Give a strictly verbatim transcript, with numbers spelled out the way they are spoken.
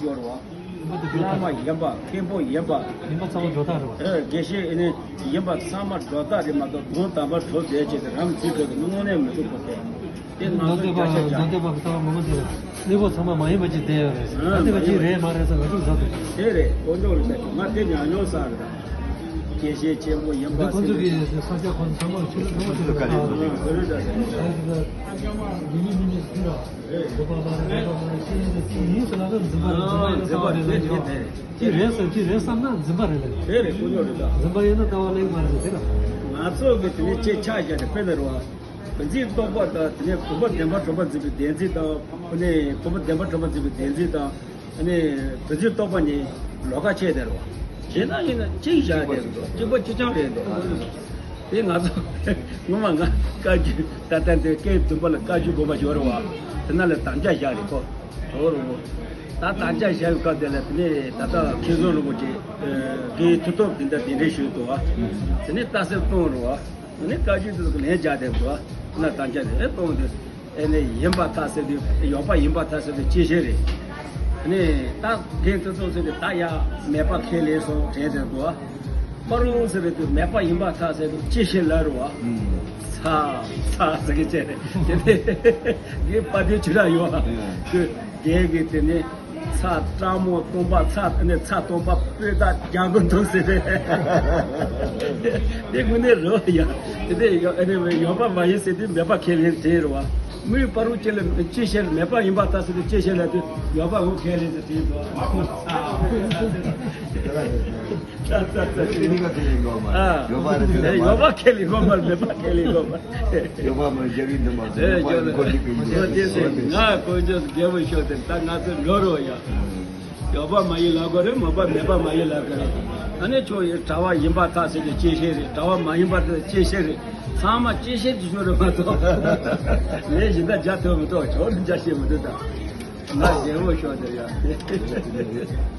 ཡོད་རེད་བ། བླ་མ་ཡིན་པ། མཁན་པོ་ཡིན་པ། ཡིན་པ་ཚང་མ་སྒྲོ་བཏགས་རེད་བ། ཨེ། དགེ་བཤེས་ཨེ་ནི་ཡིན་པ་ཚང་མ་སྒྲོ་བཏགས་རེད་མ་གཏོགས། དོན་དམ་པར་གྲུབ་བསྡད་ཅེས་དེ་རང་ཚུལ་ཁྲིམས་དེ་དངོས་གནས་མི་འགྲུབ་པ་དེ། དེ་ང་ཚོ་བརྒྱ་ཆ་བརྒྱ། ནང་བསྟན་པ་གི་ལྟ་བ་ངོ་མ་དེ་གནས་བབ་ཚང་མ་མ་ཡིན་པ་ཅིག་བསྡད་ཡོད་རེད། ཨ། ད་དེ་མ་བ་ཡིན་ཅིག་པ་རེད་མ་རེད་ཟེར་ང་ཚོས་ཟ་ཐུབ། དེ་རེད། དཀོན་མཆོག་ལ་བཤད་ཀྱི། ང་དེ་ཉམས་མྱོང་བསགས་རེད། དགེ་བཤེས་ཆེན་པོ་ཡིན་པ། ཁོང་ཚོ་གི་ས་སྐྱ་ཁོང་ཚང་མ་ཆོས་ལུགས་ཚང་མ་ཆོས་ལུགས་ཁག་ཡོད་རེད། ཨ། དེ་ལ་ཡིན་མིན་མིན་ཟེར་ར། རེད། སྒྲུབ་པ་མ་རེད། སྒྲུབ་པ་མ་རེད། ཅི་ཡིན་ཟེར། ཅི་ཡིན་ཟེར་ལབ་ན་འཛིན་པ་རེད། འཛིན་པ་ཡིན་ན་ལྟ་བ་རེད་ལབ་ཀྱི་ཡོད། ཅི་རེད་ཟེར། ཅི་རེད་བསམ་ན་འཛིན་པ་རེད་ལབ་ཀྱི་ཡོད། དེ་རེད། དཀོན་མཆོག་རེད་ད། འཛིན་པ་ཡིན་ན་ལྟ་བ་ལེགས་མ་རེད་ཟེར་ར། ང་ཚོ་གི་དེ་ནས་ཅིག་ཆ་བཞག་ནས། དཔེར་ན་རེད་བ། བུ་འཛིན་རྟོག་པ་དང་། དེ་ནས་བུམ་པ་བདེན་པར་གྲུབ་པ་འཛིན་པའི་བདེན་འཛིན་དང་། དེ་ནས་བུམ་པ་བདེན་པར་གྲུབ་པ་འཛིན་པའི་བདེན་འཛིན་དང་། ཨ་ནི་བུ་འཛིན་རྟོག་པ་གཉིས་ལོགས་ཀ་ཕྱེ་བསྡད་རེད་བ། བྱས་ན་ཡིན་ན་གཅིག་བཞག་བསྡད་རེད་འདུག་གཅིག་པ་གཅིག་རྐྱང་རེད་འདུག་དེ་ང་ཚོ་ངོ་མ་ང་བཀའ་བརྒྱུད། ད་ལྟ་འདི་སྐབས་བདུན་པ་ལ་བཀའ་བརྒྱུད་དགོངས་པ་ཞུ་བ་རེད་བ། དེ་ན་ལ་དམ་བཅའ་བཞག་རེད་ཁོ། འོ་རེད་བ། ད་དམ་བཅའ་བཞག་པའི་སྐབས་དེ་ལ། དེ་ནས་ད་ལྟ་མཁན་ཟུར་རིན་པོ་ཆེ་གིས་མཐུ་སྟོབས་དེ་འདྲ་གདན་འདྲེན་ཞུས་འདུག་བ། དེ་ནས་རྟགས་གསལ་གཏོང་རེད་བ། དེ་ནས་བཀའ་བརྒྱུད་དེ་ཚོ་ལན་རྒྱག་བསྡད་འདུག་བ། དེ་ན་དམ་བཅའ་དེ་གཏོང་དུས། ཨེ་ནི་ཡིན་པར་ཐལ་ཟེར་དུས། ཡོད་པ་ཡིན་པར་ཐལ་ཟེར་དུས་བཅད་ཤེས་རེད། ཨ་ནི་ད་རྒན་དེ་ཚོ་ཟེར་དུས། ད་ཡ་མེད་པ་ཁས་ལེན་སོང་དྲན་དེ་འདུག་བ། སྤ་རོ་ཟེར་དུས་མེད་པ་ཡིན་པར་ཐལ་ཟེར་དུས་བཅད་ཤེས་ལབ་རེད་བ། ཚ་ཚ་ཟེར་གི་བཅད་རེད། དེ་ནས་དེ་དཔལ་ལྡན་ཆོས་གྲགས་ཡོད་བ། དེ་རྒན་གི་དེ་ནས། ཚ་སྤྲང་མོ་སྟོང་པ། ཚ་ནི་ཚ་སྟོང་པ་སྤོས་དག་རྒྱག་དགོས་འདུག་ཟེར་ཏེ། དེ་དངོས་གནས་རེད་ཡ། དེ་དེ་ཡོད་ཨ་ནི་ཡོད་པ་མ་ཡིན་ཟེར་དུས་མེད་པ་ཁས་ལེན་དྲན་རེད་བ། མིའི་བར་དུ་ཅི་ལ་ཅི་བཤད། མེད་པ་ཡིན་པར་ཐལ་ཟེར་དུས་ཅི་བཤད་ལབ་དུས་ཡོད་པ་ངོ་ཁས་ལེན་ཟེར་དྲན་འདུག་ཚ་ཚ་ཚ་ཚ། ཚ་ཚ་ཚ། དེ་ནི་ག་ཁས་ལེན་དགོས་མ། ཨ། ཡོད་པ་རེད། དེ་ཡོད་པ་ཁས་ལེན་དགོས་མ་རེད། མེད་པ་ཁས་ལེན་དགོས་མ། ཡོད་པ་མ་བཞག་གི་འདུག་མ་ཟེར། ཨེ། ཡོད་པ་ཡོད་ཁོ་ཅིག་གི་ཡོད་པ་དེ་ཟེར། ང་དཀོན་མཆོག་རྒྱལ་པོ་ཤོག་དེ་ད་ང་ཚོ་འགྲོ་རོགས་ཡ། ཡོད་པ་མ་ཡིན་ལབ་དགོས་རེད། མ་པ་མེད་པ་མ་ཡིན་ལབ་དགོས་རེད། ཨ་ནི་ཁྱོད་གྲྭ་པ་ཡིན་པར་ཐལ་ཟེར་དུས་བཅད་ཤེས་རེད། གྲྭ་པ་མ་ཡིན་པར་ཐལ་བཅད་ཤེས་རེད། ཚང་མ་བཅད་ཤེས་ཀྱི་ཤོག་རེད་མ་གཏོགས། ངས་གཞན་དག་རྒྱག་ཐུབ་མི་འདུག་ཁྱོད་རང་རྒྱག་ཤེས་མི་འདུག་ད་ང་རྒྱལ་པོ་ཤོག་དེ་ཡ།